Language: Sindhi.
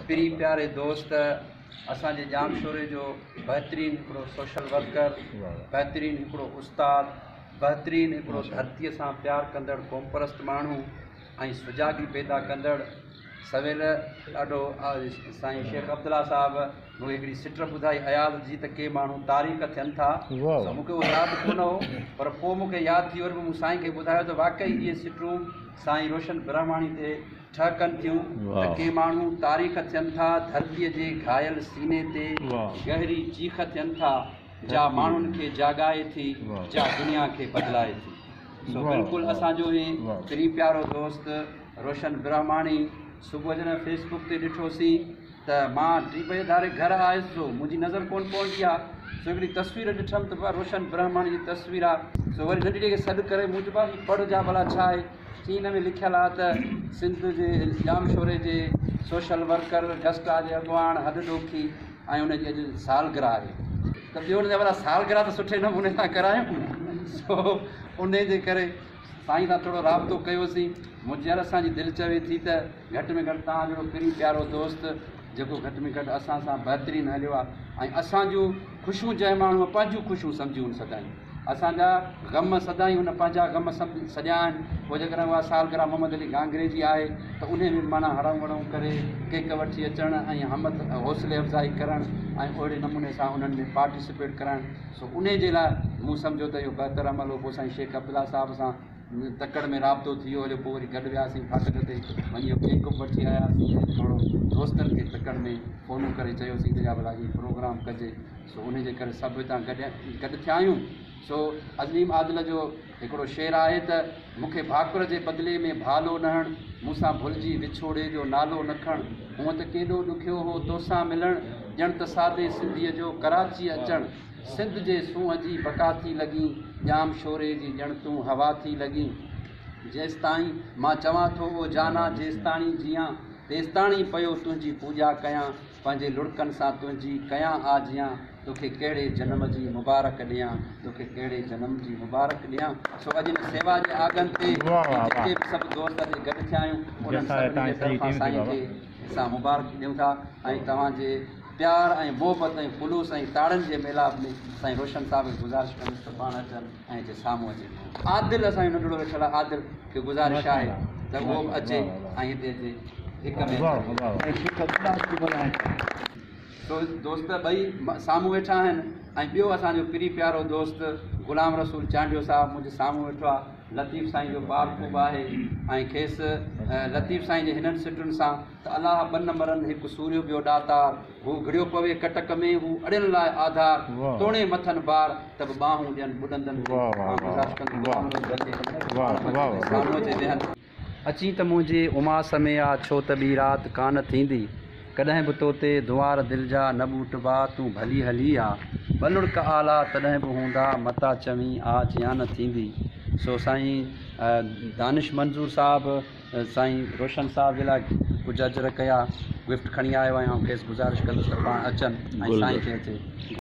پرين پياري دوست اسان جي ڄامشوري جو بهترين هڪڙو سوشل ورڪر، بهترين هڪڙو استاد، بهترين هڪڙو ڌرتيء سان پيار ڪندڙ قومپرست ماڻهو ۽ سجاڳي پيدا ڪندڙ سويل ڏاڍو سائين شيخ عبدالله صاحب مون کي هڪڙي سٽ ٻڌائي اياز جي ته ڪي ماڻهو تاريخ ٿين ٿا سو مون کي اهو ياد ڪونه هو پر پوء مون کي ياد ٿي وري مون سائين کي ٻڌايو ته واقعي اهي سٽون سائين روشن برهماڻي تي ٺهڪن ٿيون ته ڪي ماڻهو تاريخ ٿين ٿا ڌرتيء جي گهايل سيني تي گهري چيخ ٿين ٿا جا ماڻهن کي جاڳائي ٿي جا دنيا کي بدلائي ٿي. سو بلڪل اسان جو هي پرين پيارو دوست روشن برهماڻي صبح جڏهن فيس بڪ تي ڏٺوسين ته مان ٽي بجي ڌاري گهر آيس سو منهنجي نظر ڪونه پوندي آ سو هڪڙي تصوير ڏٺم ته روشن برهماڻي جي تصوير آ سو وري ننڍڙي کي سڏ ڪري مون چيو هي پڙهه جا ڀلا ڇا آهي چي ان ۾ لکيل آ ته سنڌ جي ڄامشوري جي سوشل ورڪر گسٽا جي اڳواڻ هڏ ڏوکي ۽ ان جي اڄ سالگرهه آهي ته ٻيو ان جا ڀلا سالگرهه ته سٺي نموني سان ڪرايون سو ان جي ڪري سائين سان ٿورو رابطو ڪيوسين منهنجي يار اسان جي دل چوي ٿي ته گهٽ ۾ گهٽ توهان جهڙو پرين پيارو دوست جيڪو گهٽ ۾ گهٽ اسان سان بهترين هليو آهي ۽ اسان جون خوشيون جنهن ماڻهوء پنهنجون خوشيون سمجهيون آهن سدائين اسان جا غم سدائين هن پنهنجا غم سڏيا آهن پوء جيڪڏهن اها سالگرهه محمد علي گهانگهري جي آهي ته انهي ۾ معنيٰ هڙئون وڙئون ڪري ڪيڪ وٺي اچڻ ۽ همت حوصلي افزائي ڪرڻ ۽ اهڙي نموني سان انهن ۾ پارٽيسپيٽ ڪرائڻ سو انهي جي لاء مون سمجهيو ته اهو بهتر عمل هو پوء سائين شيخ عبدالله صاحب سان تڪڙ ۾ رابطو ٿي ويو هليو پوء وري گڏ وياسين ڦاٽڪ تي وڃي اهو ڪيڪ به وٺي آياسين ۽ ٿورو دوستن کي تڪڙ ۾ فونون ڪري چيوسين ته يا ڀلا هي پروگرام ڪجي سو انهي جي ڪري سڀ هتان گڏ گڏ ٿيا آهيون. سو عظيم عادل جو هڪڙو شعر آهي ته، مون کي ڀاڪر جي بدلي ۾ ڀالو نه هڻ، مون سان ڀلجي وڇوڙي جو نالو نه کڻ، هونء ته ڪيڏو ڏکيو هو توسان ملڻ، ڄڻ ته سادي سنڌيء جو ڪراچيء اچڻ، سنڌ جي سونهن جي بقا ٿي لڳين، ڄام شوري جي ڄڻ تون هوا ٿي لڳين. جيستائين مان چوان ٿو او جانان جيستاڻي جيان، تيستاڻي پيو تنهنجي پوڄا ڪيان. پنهنجي لڙڪن سان تنهنجي ڪيان آجيان، توکي ڪهڙي جنم جي مبارڪ ڏيان، توکي ڪهڙي جنم جي مبارڪ ڏيان. سو اڄ ان سيوا جي آڳن تي هي جيڪي به سڀ دوست اڄ گڏ ٿيا آهيون، انهن سڀني جي طرفان سائين کي اسان مبارڪ ڏيون ٿا ۽ توهان جي پيار ۽ محبت ۽ خلوص ۽ تاڙين جي ميلاپ ۾ سائين روشن صاحب کي گذارش ڪندس ته پاڻ اچن ۽ هتي سامهون اچي. عادل اسان جو ننڍڙو ويٺل آهي، عادل کي گذارش آهي ته اهو به اچي ۽ هتي اچي هڪ ۾ سو دوست ٻئي سامهون ويٺا آهن ۽ ٻيو اسان جو پرين پيارو دوست غلام رسول چانڊيو صاحب منهنجي سامهون ويٺو آهي لطيف سائين جو پارکو به آهي ۽ کيس لطيف سائين جي هنن سٽن سان ته الله ٻه نمبرن هڪ سوريو ٻيو ڏاتار هو گهڙيو پوي ڪٽڪ ۾ هو اڙين لاء آڌار توڻي مٿن بار ته به ٻانهون ڏين ٻڏندن کي مان گذارش ڪندس غلام رسول اچي سامهون اچي ويهن. اچين ته منهنجي اماس ۾ آ ڇو ته ٻي رات ڪانه ٿيندي ڪڏهن به توتي دعار دل جا نه ٻوٽبا تون ڀلي هلي آ ٻه لڙڪ آلا تڏهن به هوندا متا چوين آ جيان نه ٿيندي سو سائين دانش منظور صاحب سائين روشن صاحب جي لاء ڪجهه اجرڪ يا گفٽ کڻي آيو آهيان آئون کيس گذارش ڪندس ته پاڻ اچن ۽ سائين کي اچي.